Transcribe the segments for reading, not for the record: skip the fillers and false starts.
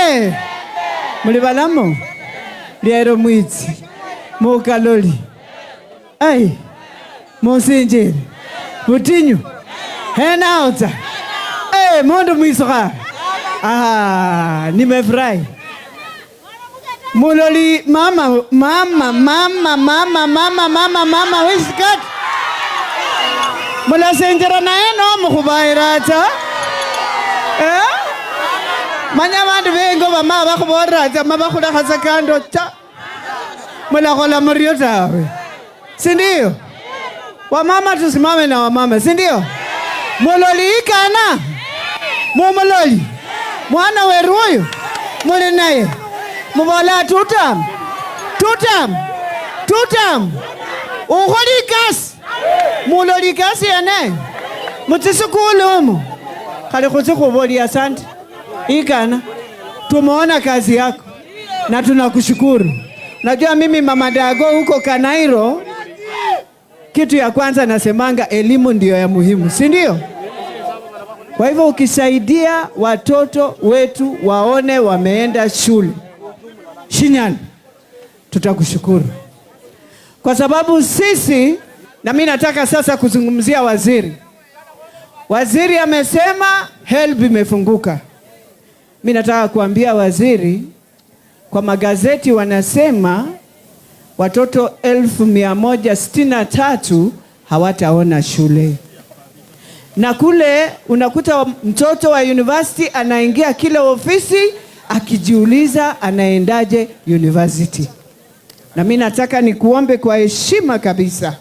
Mulembe muli balamu lyero mwitsi mukaloli ai musinjile butinyu henaotsa hey, mundu mwisukha. Ah, nimefurahi. Muloli mama mama mama mama mama mama mama wiskat mulasinjira naye nomukhubayira ta eh? Manya bandu bengo bama bakhuborera ta mabakhulekha sa kando ta mulakhola murio tawe, si ndio? Wamama tusimame na wamama, si ndio? Muloli ikana mumuloli mwana weru huyu muli naye mubola tutam tutam tutam ukholi ikasi muloli ikasi yene mutsisukulu umu khali khutsi khuboli asante ikana tumeona kazi yako na tunakushukuru. Najua mimi mama Dago huko Kanairo, kitu ya kwanza nasemanga elimu ndiyo ya muhimu, si ndio? Kwa hivyo ukisaidia watoto wetu waone wameenda shule Shinyani, tutakushukuru kwa sababu sisi, na mimi nataka sasa kuzungumzia waziri. Waziri amesema HELB imefunguka. Mimi nataka kuambia waziri, kwa magazeti wanasema watoto 163,000 hawataona shule, na kule unakuta mtoto wa university anaingia kila ofisi akijiuliza anaendaje university. Na mimi nataka nikuombe kwa heshima kabisa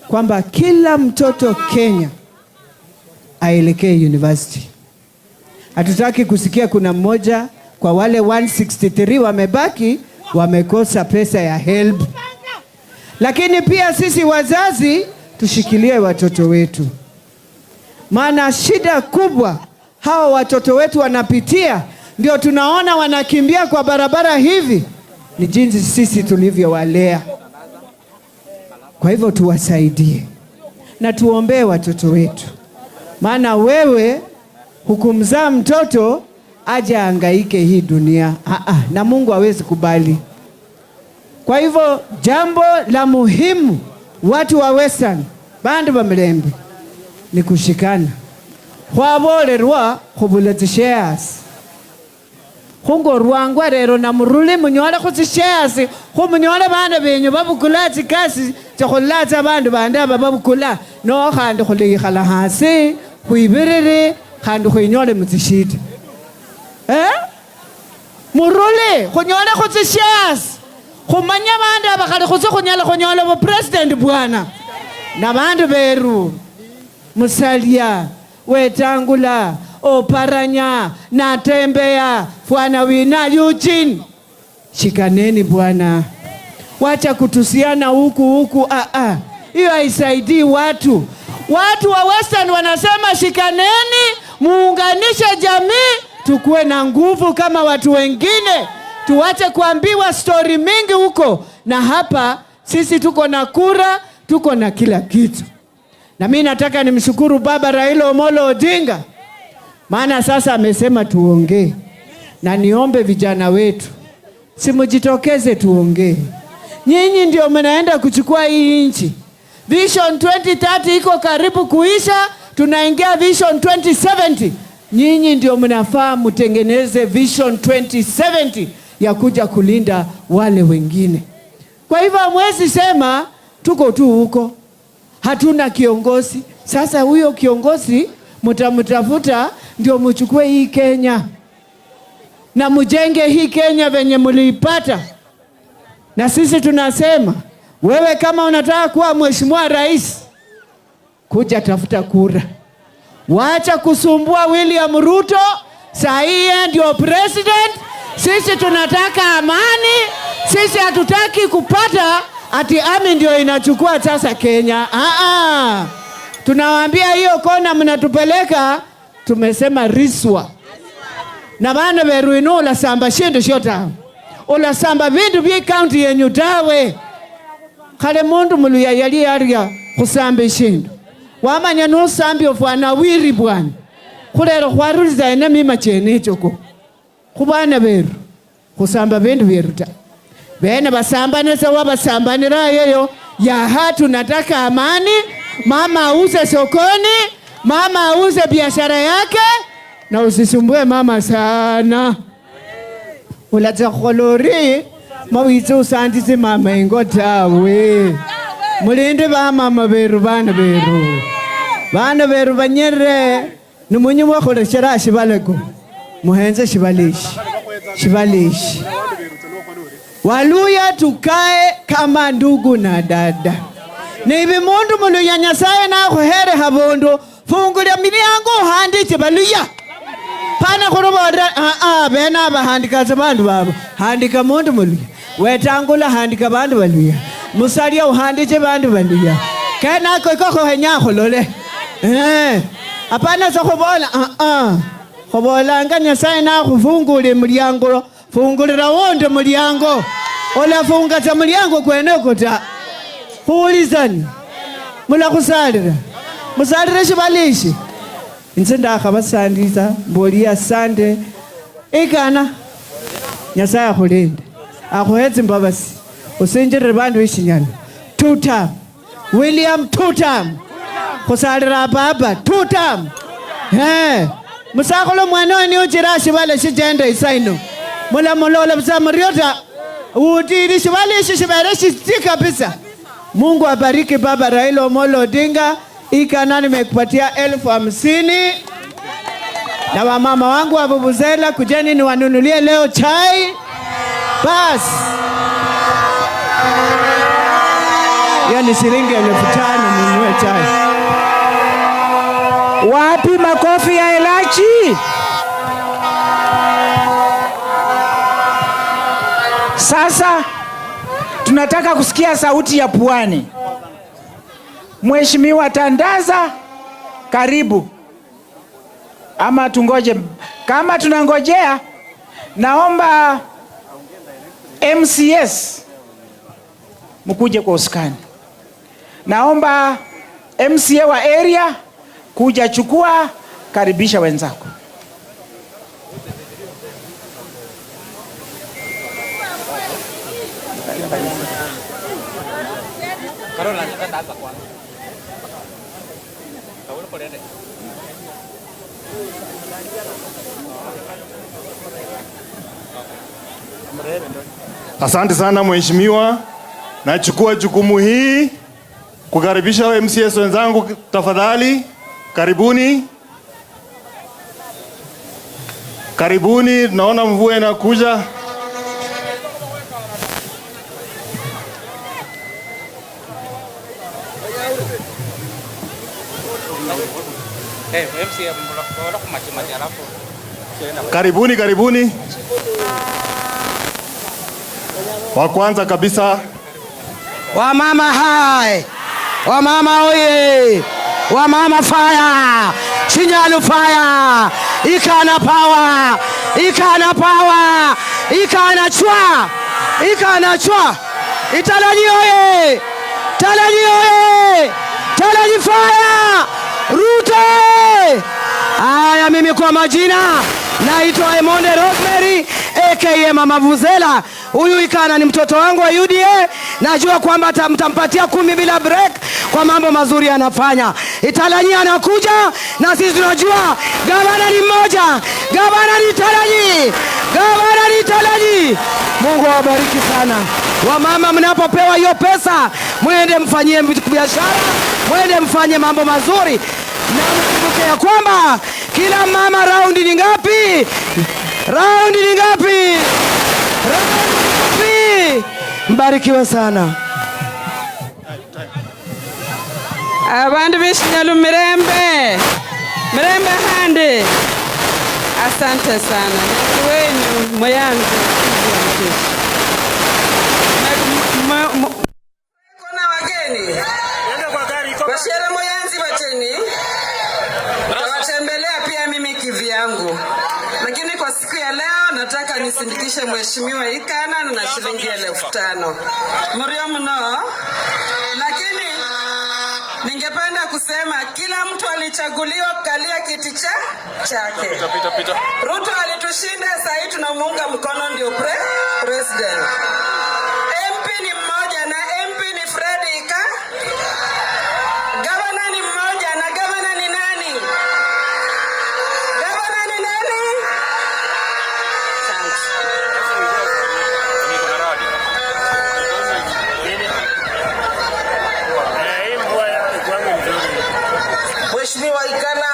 kwamba kila mtoto Kenya aelekee university. Hatutaki kusikia kuna mmoja kwa wale 163 wamebaki wamekosa pesa ya HELB. Lakini pia sisi wazazi tushikilie watoto wetu, maana shida kubwa hawa watoto wetu wanapitia, ndio tunaona wanakimbia kwa barabara hivi, ni jinsi sisi tulivyowalea. Kwa hivyo tuwasaidie na tuombee watoto wetu, maana wewe hukumzaa mtoto aje ahangaike hii dunia. Aa, na Mungu hawezi kubali. Kwa hivyo jambo la muhimu watu wa Western bandu ba Mulembe ni kushikana khwabolerwa khubula tsishares khungorwangwa rero namuruli munyole khutsishares khumunyole bana benyu babukula tsikasi tsikhulula bandu bandi aba babukula no khandi khuliyikhala hasi khwibirire khandi khwinyole mutsishida eh? Muruli khunyole khutsishares khumanye bandu aba khali khutsi khunyala khunyola bupresident bwana na bandu beru Musalia, Wetangula, Oparanya, Natembeya, Fwana Wina, Eugene, shikaneni bwana, wacha kutusiana huku huku. Hiyo haisaidii watu. Watu wa Western wanasema shikaneni, muunganishe jamii, tukuwe na nguvu kama watu wengine, tuache kuambiwa stori mingi huko na hapa. Sisi tuko na kura, tuko na kila kitu. Na mimi nataka nimshukuru Baba Raila Omolo Odinga, maana sasa amesema tuongee, na niombe vijana wetu simujitokeze tuongee. Nyinyi ndio mnaenda kuchukua hii nchi. Vision 2030 iko karibu kuisha, tunaingia Vision 2070. Nyinyi ndio mnafaa mtengeneze Vision 2070 ya kuja kulinda wale wengine. Kwa hivyo hamwezi sema tuko tu huko hatuna kiongozi. Sasa huyo kiongozi mtamtafuta ndio mchukue hii Kenya na mjenge hii Kenya venye mliipata. Na sisi tunasema wewe kama unataka kuwa mheshimiwa rais, kuja tafuta kura, wacha kusumbua William Ruto. Saa hii ndio president. Sisi tunataka amani, sisi hatutaki kupata ati ami ndio inachukua sasa Kenya. Aa, tunawaambia hiyo kona mnatupeleka, tumesema riswa na bana beru ino ulasamba shindu sho tawe, ulasamba vindu vye county yenyu tawe. Khale mundu muluya yali arya khusamba ishindu wamanya nusambi ofwana wiri bwana khulero khwaruliza ene mima chene echoko. Khubana beru khusamba bindu byeru ta, bene basambane sawa basambanira yeyo yaha. Tunataka amani, mama auze sokoni, mama auze biashara yake, na usisumbue mama sana. Ulatsa kholori mawitse usandise mama ingo tawe. Mulinde bamama beru, bana beru, bana beru banyere nimunyi mwakholeshera shibaleko muhenze shibalishi shibalishi. Waluya tukae kama ndugu na dada. Nivi mundu muluya Nyasaye nakhuhere habundu, fungulia miliango uhandiche baluya. Pana khuruborera bene abahandika bandu babo, handika mundu muluya. Wetangula handika bandu baluya. Musalia uhandiche bandu baluya. Kenako iko khuhenya khulole. Hapana sa khubola Khubolanga Nyasaye nakhufungule mulyango, fungulira wonde mulyango. Olafunga tsa mulyango kweneko ta. Khuwulizani mulakhusalira musalire shibalishi. Inse ndakhabasandisa mboli asante ikana. Nyasaye akhulinde akhuhe tsimbabasi usinjirire bandu beshinyana. Two term William, two term. Khusalira baba two term. Musakhulu mwana wani uchira shibala shijenda isaino mulamulola busa murio ta utili shibala ishi shibere shiti kabisa. Mungu abariki baba Raila Amolo Odinga. Ikana nimekupatia 50,000 na wamama wangu wa vuvuzela, kujeni niwanunulie leo chai. Bas, hiyo ni shilingi 5,000 ninunue chai. Wapi makofi ya Elachi? Sasa tunataka kusikia sauti ya Pwani. Mheshimiwa Tandaza, karibu. Ama tungoje? Kama tunangojea, naomba MCS mkuje kwa usukani. Naomba MCA wa area kuja chukua, karibisha wenzako. Asante sana mheshimiwa. Nachukua jukumu hii kukaribisha MCS wenzangu, tafadhali karibuni. Karibuni, naona mvua inakuja. Karibuni, karibuni. Wa kwanza kabisa. Wamama hai, wamama oye, wamama fire, Shinyalu fire, Ikana power, Ikana power, Ikana chwa, Ikana chwa, Italanyi oye, Talanyi oye, Talanyi fire, Ruto. Aya, mimi kwa majina naitwa Emonde Rosemary aka Mama Vuzela. Huyu Ikana ni mtoto wangu wa UDA. Najua kwamba mtampatia 10 bila break kwa mambo mazuri anafanya. Italanyi anakuja na sisi tunajua gavana ni mmoja. Gavana ni Italanyi. Gavana ni Italanyi. Mungu awabariki sana. Wamama, mnapopewa hiyo pesa, mwende mfanyie biashara, mwende mfanye mambo mazuri. Na mkumbuke ya kwamba kila mama raundi ni ngapi? Raundi ni ngapi? Raundi ni ngapi? Mbarikiwe sana. Abandu beshinyalu mirembe. Mirembe hande. Asante sana. Wenyu moyanze. Kuna wageni. Washere moyanzi bateni. Tawatembelea pia mimi kivyangu. Lakini kwa siku ya leo nataka nisindikishe Mheshimiwa Ikana na shilingi 5,000. Mrio mno. Lakini ningependa Kusema kila mtu alichaguliwa kukalia kiti cha chake. Ruto alitushinda, sasa hivi tunamuunga mkono ndio president. MP ni mmoja na MP ni Fred Ika. Gavana ni mmoja na gavana ni nani? Gavana ni nani? Asante. Mheshimiwa Ikana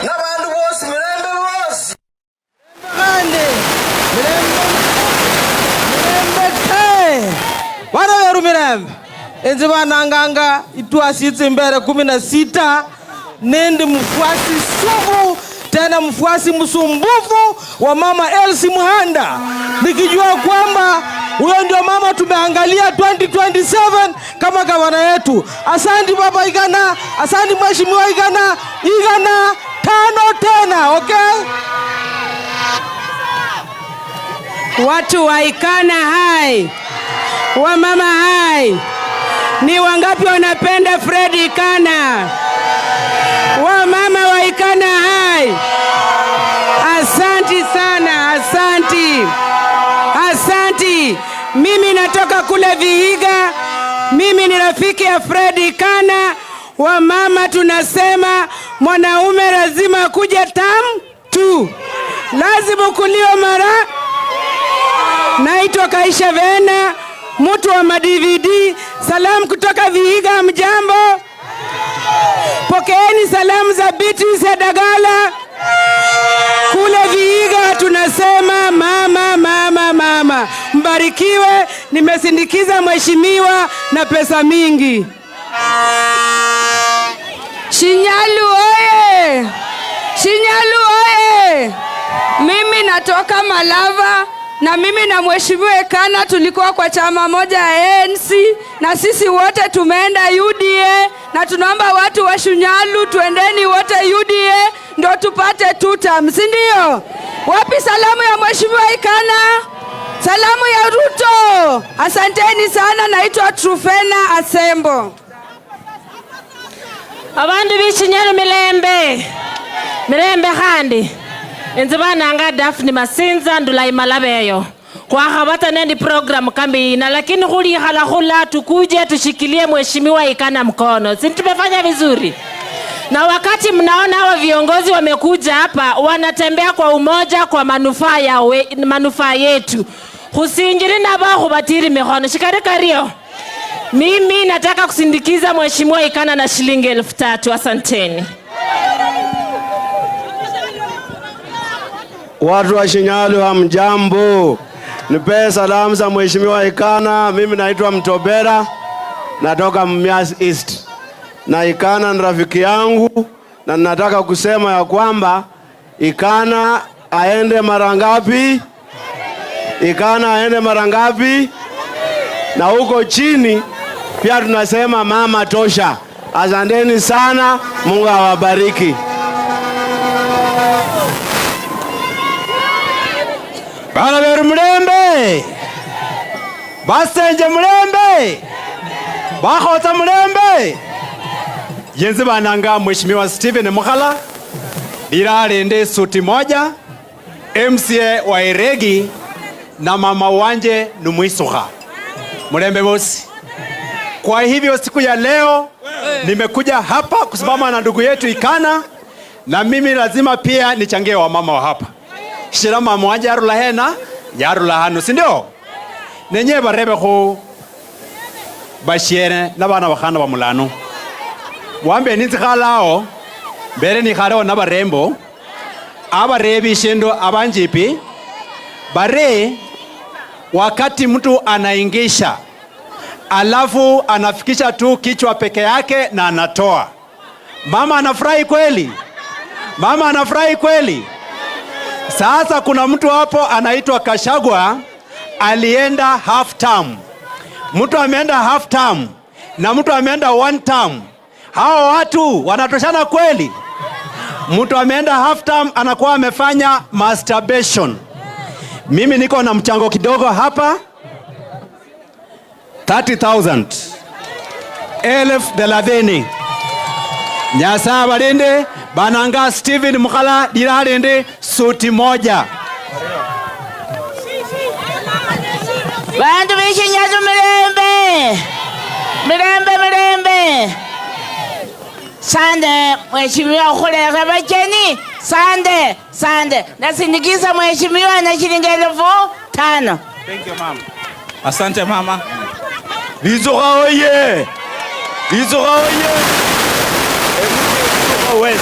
na bandu bosi, mirembe bosi. Kandi mirembe, mirembe te bana beru, mirembe. Enzi bananganga itwasi mbere 16, nendi mfuasi sugu tena mfuasi msumbufu wa mama Elsie Muhanda, nikijua kwamba huyo ndio mama tumeangalia 2027 kama gavana yetu. Asante baba Igana, asante mheshimiwa Igana. Igana tano tena, okay? Watu wa Ikana hai, wamama hai, ni wangapi wanapenda Fred Ikana? Wamama wa Ikana hai, asanti sana, asanti, asanti. Mimi natoka kule Vihiga, mimi ni rafiki ya Fred Ikana. Wamama tunasema mwanaume lazima kuja term tu, lazima kulio mara. Naitwa Kaisha Vena, mtu wa ma-DVD. Salamu kutoka Vihiga, mjambo? Pokeeni salamu za Beatrice ya Dagala. Kule Vihiga tunasema mama, mama, mama. Mbarikiwe, nimesindikiza mheshimiwa na pesa mingi. Shinyalu oye! Shinyalu oye! Mimi natoka Malava na mimi na mheshimiwa Ikana tulikuwa kwa chama moja ya ANC na sisi wote tumeenda UDA, na tunaomba watu wa Shinyalu tuendeni wote UDA ndio tupate two term, si ndio? Wapi salamu ya mheshimiwa Ikana? Salamu ya Ruto. Asanteni sana, naitwa Trufena Asembo. Abandu b'Ishinyalu, milembe, milembe khandi. Inzi bananga Daphne Masinza ndula imalabeyo khwakhabata nendi program kambi ina, lakini khulikhala khula tukuje tushikilie mheshimiwa Ikana mkono, si tumefanya vizuri? Na wakati mnaona hawa viongozi wamekuja hapa, wanatembea kwa umoja kwa manufaa ya manufaa yetu, khusinjiri nabo khubatiri mikhono shikari kario. Mimi nataka kusindikiza mheshimiwa Ikana na shilingi 3000. Asanteni. Watu wa Shinyalu, hamjambo? Nipee salamu za mheshimiwa Ikana. Mimi naitwa Mtobera, natoka Mumias East, na Ikana ni rafiki yangu, na nataka kusema ya kwamba Ikana aende mara ngapi? Ikana aende mara ngapi? Na huko chini pia tunasema mama tosha. Asanteni sana, Mungu awabariki. Bana beru, mulembe. Basenje, mulembe. Bakhotsa, mulembe. Yenzi bananga mheshimiwa Stephen Mukhala liralende suti moja, MCA wa Eregi, na mama wanje numwisukha, mulembe bosi. Kwa hivyo siku ya leo nimekuja hapa kusimama na ndugu yetu Ikana, na mimi lazima pia nichangie wamama wa hapa. Shira mama wanje yarula hena, yarula hano, si ndio? Nenye barebe khu bashiere na bana bakhana ba mulano wambe ninzikhalao mbere nikhalewo na barembo abarebi shendo abanjipi bare. Wakati mtu anaingisha alafu anafikisha tu kichwa peke yake na anatoa, mama anafurahi kweli? Mama anafurahi kweli? Sasa kuna mtu hapo anaitwa Kashagwa alienda half term. Mtu ameenda half term na mtu ameenda one term. Hao watu wanatoshana kweli? Mtu ameenda half term anakuwa amefanya masturbation. Mimi niko na mchango kidogo hapa, 30,000. 30,000. Nyasaye abalinde. Bananga Steven Mukhala lilalinde suti moja. Bantu bishinyazu mirembe mirembe mirembe. Sande mheshimiwa khulekhe bacheni. Sande sande, nasindikiza mheshimiwa na shilingi 5,000. Thank you mama. Asante mama. Vizura oye! Vizura oye!